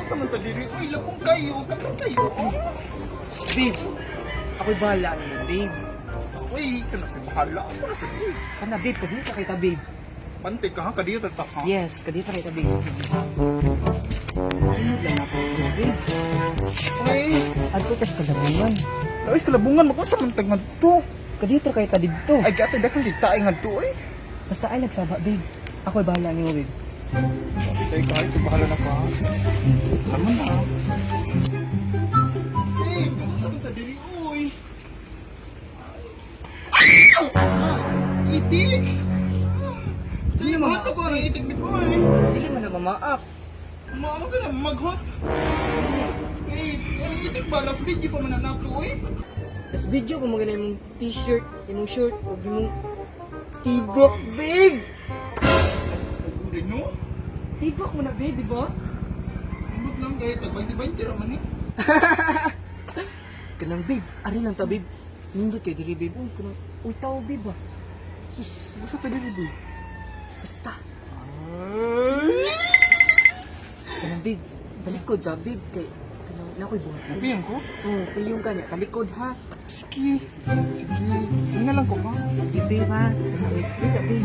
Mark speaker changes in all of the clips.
Speaker 1: Sa man ta diri, uy, lagong kayo, kanang kayo. Oh.
Speaker 2: Babe, ako'y bahala nimo, babe.
Speaker 1: Uy, kana sa bahala. Ako na sa babe.
Speaker 2: Kana, babe, kadito kay ta, babe.
Speaker 1: Bantay ka ha, kadiyot ta ha.
Speaker 2: Yes, kadito kay ta, babe. Sunod lang ako, babe.
Speaker 1: Uy,
Speaker 2: Adto tas kalabungan.
Speaker 1: uy, kalabungan mo sa man tag ngadto.
Speaker 2: Kadito kay ta didto.
Speaker 1: Ay, gatay dakong gitae ngadto oy.
Speaker 2: Basta ay nagsaba, babe. Ako'y bahala nimo, babe.
Speaker 1: Sabi tayo kahit bahala na ka. Alam mo na. Eh, sa man ta diri, uy. Ah! Itik! Di mo ko ang itik ni Boy.
Speaker 2: Dili man na mamaak.
Speaker 1: Maamo sa na maghot. Eh, ang itik ba last video pa man na nato eh.
Speaker 2: Tas video kung maganda imong t-shirt, imong shirt, o imong tibok, babe!
Speaker 1: Hindi no?
Speaker 2: Tibok mo na, babe, di ba?
Speaker 1: Ibot lang kay tag 20-20 ra man eh.
Speaker 2: Kanang, babe, ari lang ta, babe. Nindot kay diri, babe. Uy, kanang, uy, tao, babe, ah. Sus,
Speaker 1: Gusto pa diri boy.
Speaker 2: basta. Kanang, babe, talikod sa, babe, kay, kanang, nakoy buhat.
Speaker 1: Piyan ko?
Speaker 2: Oo, piyong ka niya. Talikod, ha?
Speaker 1: Sige. Sige. Una lang ko ha.
Speaker 2: Sige, babe, ha? Sabi, babe, sabi.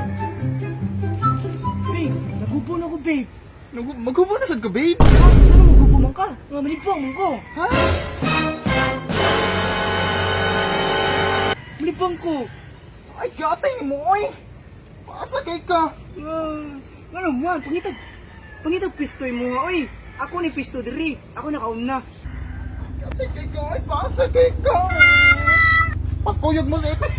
Speaker 2: Babe, nagubo na ko, babe.
Speaker 1: Maghubo na sad ko, babe.
Speaker 2: Ha? Ano, magubo man ka? Nga, malibang man ko.
Speaker 1: Ha?
Speaker 2: Malibang ko.
Speaker 1: Ay, gatay mo oy. Paasa kay ka.
Speaker 2: Ah, ano man, pangitag, pangitag pistoy mo nga, oy. Ako ni pisto diri, ako nakauna.
Speaker 1: Gatay kay ka. Ay, paasa kay ka. Pakuyog mo sa itik.